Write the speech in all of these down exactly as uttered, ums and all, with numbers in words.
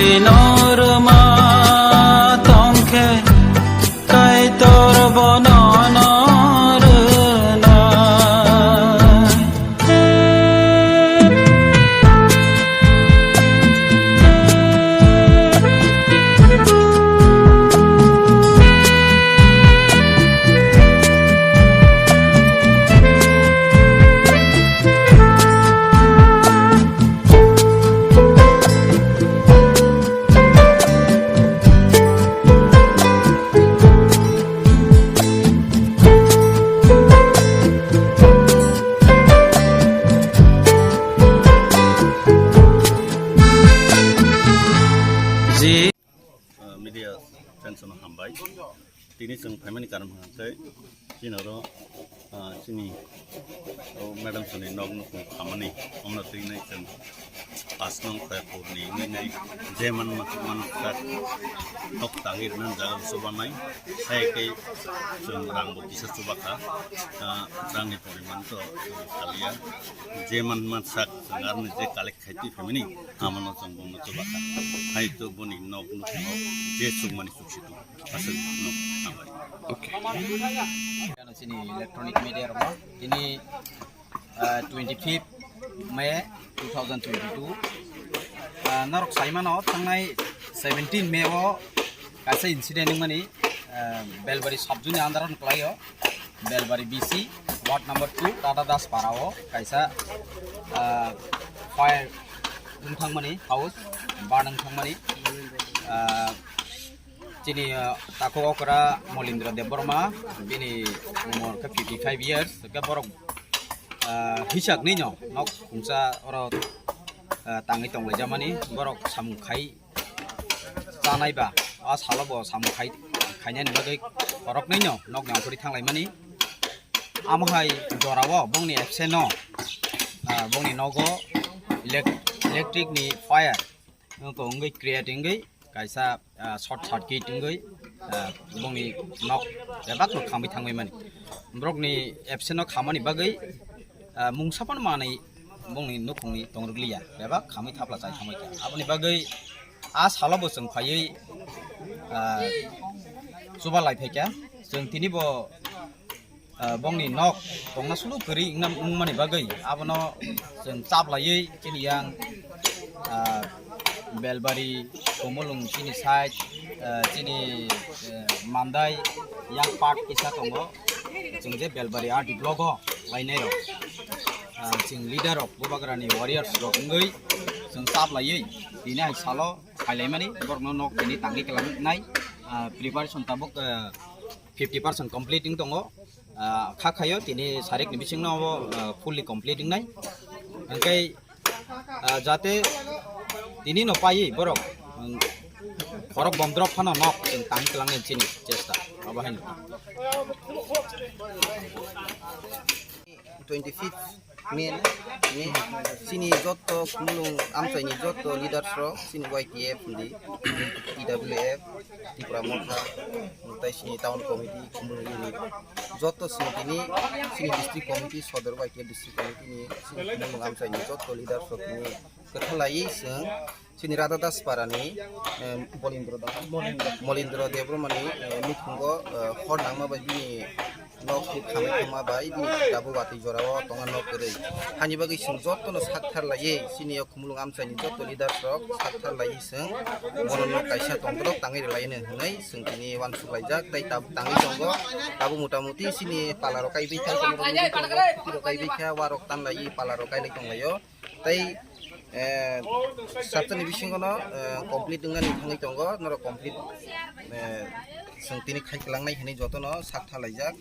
Norma tongkhe Kaitor bono norwnai. Ji, uh, media friends no hambai. Tini chwng phaimani karon hwnkhe chini oro, ah, chini o madam soni nok nukhung khamani omno twi nai chwng pas nong Khairpur ni wngwi nai je man man kha nok tangwi rwna jaga chubanai hai khe chwng rang bo kisa chubakha, ah, rang ni poriman to khaliya je man man sak chwng aroni je collect khai twi phaimani amano chwng bono chubakha hai to boni nok nukhung je chukmani chuk situ. Aswk no hambai. Okay. Ano chini electronic media rok tini, ah, twenty fifth May two thousand twenty-two. Ah, norok saimano thangnai seventeen May o kaisa incident wngmani, ah, Belbari sub zone ni under o kwlaio. Belbari B C, ward number two, Radha Das Para o kaisa, ah, fire wng thangmani, house burn wng thangmani, ah, chini, ah, takhuk okra Molindra Debbarma, bini umor khe fifty five years, khe borok, ah, hisak nino nok khungsa oro, ah, tangwi tonglaijamani, borok samung khai chanai ba, a salo bo samung khai, khainani bagwi khoroknwi no nok nangkhorwi thanglaimani. Amo hai jorao bongni absent no, ah, bongni nogo elec-, electric ni fire wngkha wngwi create wngwi kaisa, ah, short circuit wngwi, ah, bongni nok bebak no khamwi thangwi mani. Borokni absent no khamani bagwi, ah, mungsa phano manwi bongni nukhungni tongrwkliya, bebak khamwi thapla chai thangwi kha. Aboni bagwi a salo bo chwng phaiwi, ah, chuba lai phaikha. Chwng tini bo, ah, bongni nok tongna sulu kwrwi wngna wngmani bagwi abono chwng chap laiwi chini yang, ah, Belbari, Komolwng chini side, ah, chini, eh, Mandai yang part kisa tongo. Chwng je Belbari R D block o lainai rok, ah, chwng leader rok, Bubagrani warriors rok wngwi chwng chap laiwi tini hai salo phailaimani borokno nok tini tangwi kwlangnai, ah, preparation tabuk, ah, fifty percent complete wng tongo. Ah, kha khaio tini sarikni bisingno abo, ah, fully complete wngnai. Hwnkhe, ah, jate tini no paiwi borok, um, khorok bomdrop phano nok chwng tang twlangnai chini chesta. Abo haino. Twenty fifth Main ni chini jotto Khumulwng amchaini jotto leaders rok, chini Y T F ni, T W F, Tipra Motha, tei chini town committee, Khumulwng unit, jotto chini tini chini district committee, Sodor Y T F district committee ni chini Khumulwng amchaini jotto leaders rok tini kwthalaiwi chwng chini Radha Das Parani, eh, Bolindra Das, Molindra Debbarmani, eh, nukhungo, eh, hor nangma bai bini nok khamai thangma bai bini tabuk watwi jorao tongna nok kwrwi. Hani bagwi chwng jotono sakthar laiwi chini o Khumulwng amchaini joto leaders rok sakthar laiwi chwng bono nok kaisa tongborok tangwi rwlaino hwnwi chwng tini uansuk laijak tei tabuk tangwi tongo. Tabuk mota moti chini pala rok kaiwi kha, khiti rok kaiwi kha, warok tan laiwi pala rok kailai tonglaio. Tei, eh, saptani bisingono, eh, complete wngnani thangwi tongo, norok complete, eh, chwng tini khai kwlangnai hwnwi jotono sak thalaijak.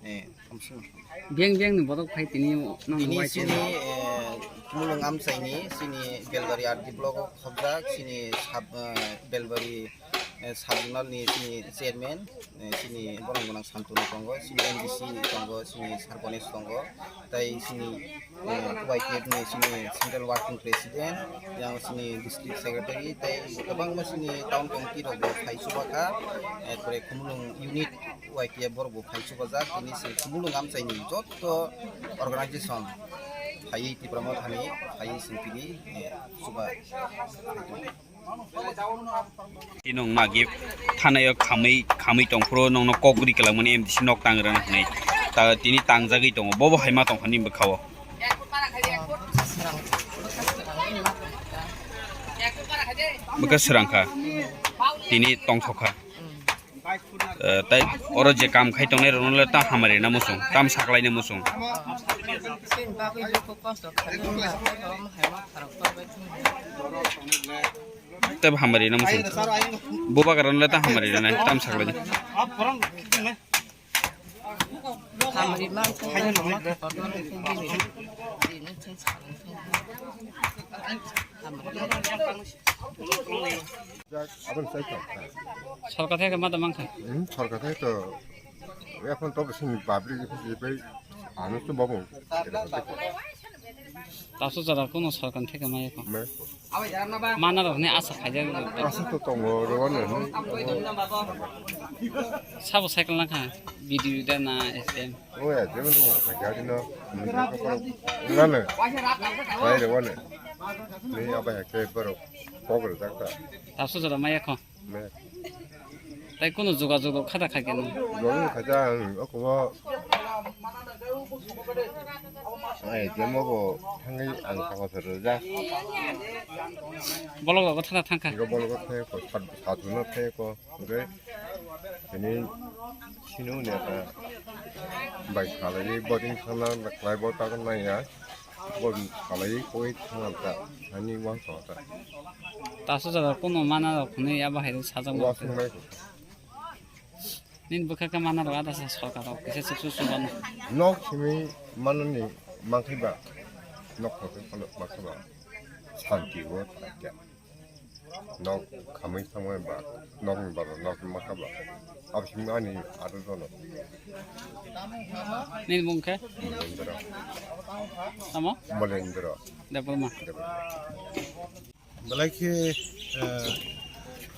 Eh, hamsung. Beng beng ni botok phai tini nang Tini bai chini, eh, Khumulwng amchaini, chini Belbari R D block o khobjak, chini sub, eh, Belbari, eh, sub zonal ni chini chairman, eh, chini borok gwnang Santunu tongo, chini M D C tongo, chini Sarkonis tongo, tei chini, eh, Y T F ni chini central working president, yang chini district secretary, tei kwbangma chini town committee rok bo phai chuba kha, eh, pore Khumulwng unit Y T F borok bo phai chuba jak, tini chwng Khumulwng amchaini jotto organization phaiwi Tipra Mothani phaiwi chwng tini, eh, chuba. Tini wng magi thanaio khamwi khamwi tongphuru nongno kok ri kwlangmani M D C nok tang rwna hwnwi. Ta tini tangjagwi tongo, bobo hai ma tongkha nini bwkhao. Bwkha swrangkha, tini tongthokha. Eh, tai oro je kam khai tongnai rokno le tam hamari na muchung, tam saklai na muchung. Chini bagwi dukhu kosto khairokma, omo hai ma pharok torbai thung. Tei bo hamari na muchung. Bo bagra no le tam hamari na nai, tam saklai. Hamari man thung, ma kotor thung bini. Bini thung saklai thung. Hamari. Aboni sai tong kha. Sorkar theke ma da mankha. Hmm, sorkar theke to ekhon to sini public je pai ano to babu. Taso jora kono sorkar theke ma ekhon. Me. Mana rok ni asa khaijak. Asa to tongo rwani. Sabo cycle na kha, B D O da na S D M. Oya, jemon tongo, gari no, nane, bai re wane, ni abai hakke borok, kok re jakta. Taso jora maya kho. Me. Tai kono jogajog rok khata kha keno. Jogajog khaja ang, okobo, ai, jemo bo, thangwi ang kama phero ja. Bolok rok thana thangkha. Iro bolok thangko, sat, sat no thangko. Hwnkhe tini sino neta bai salai boding sana klai bo ta nai ya bo salai koi thang ta hani wang to ta. Taso jora kono mana rok hwnwi abo hai sajak wa ma. Sung nai. Nini bwkha khe mana rok ada sa sorkar rok kisa chuksu chubano. Nok simi manani mangkhai ba nok khoto kono mangkhai ba santi wo ta kya. Nok khamwi thangwi ba, nokni baro nok ma kha ba. Abo simi ani aro jono. Nini mung khe? Bolendra. Tamo? Bolendra. Debbarma. Debbarma. Belai khe, eh,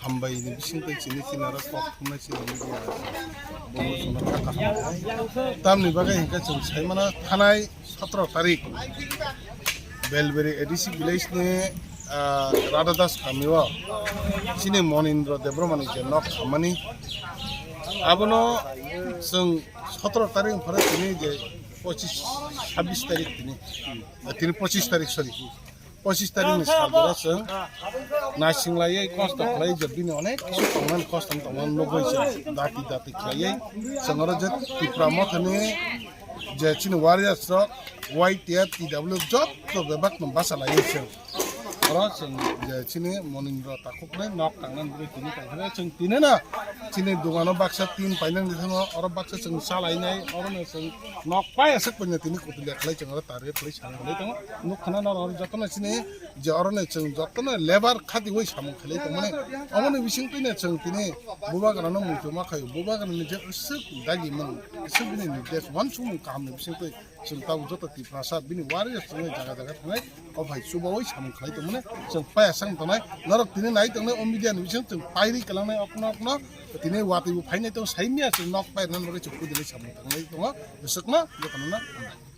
hambai ni bising tei chini chini aro kok thumnai chini media bono chwngno kha kaham. Tamni bagwi hinkhe chwng sai mano thanai sotro tarik Belberi A D C village ni, ah, Radha Das kamio chini Monindra Debbarma ni je nok khammani, abono chwng sotro tarik phano tini je pochis, sabis tarik tini, tini pochis tarik, sorry, pochis tarik ni sal jora chwng naising laiwi kosto khlai je bini onek kisi tongmani kosto tongmani nugwi chwng dati dati khlaiwi chwng oro je Tipra Motha ni je chini warriors rok, Y T F, T W F joto bebak no basa laiwi chwng oro chwng je chini Monindra takhuk nai nok tangna nugwi tini tangkhe chwng tini no chini dogano baksa tin painang ni thango oro baksa chwng salainai oro no chwng nok pai aswk paina tini kutulia khlai chwng oro target khlai sana khlai tongo. Nuk khana no oro jotono chini je oro no chwng jotono lebar khatiwi samung khlai tongmani. Omoni bising twi no chwng tini bubagra no muitu ma khaio. Bubagra ni je aswk dagi mung, aswk bini nirdesh, uansukmung kaham ni bising twi chwng tabuk joto Tiprasa bini warriors chwng jaga jaga thangnai. O phai chubawi samung khlai tongmani. Chwng paya sang tongnai. Norok tini nai tongnai o media ni bising chwng pairi kwlangnai okno okno. Tini watwi bo phainai tong saimya chwng nok pairna bagwi chwng kudilai samung tanglai tongo. Bwswkno jotono no hambai.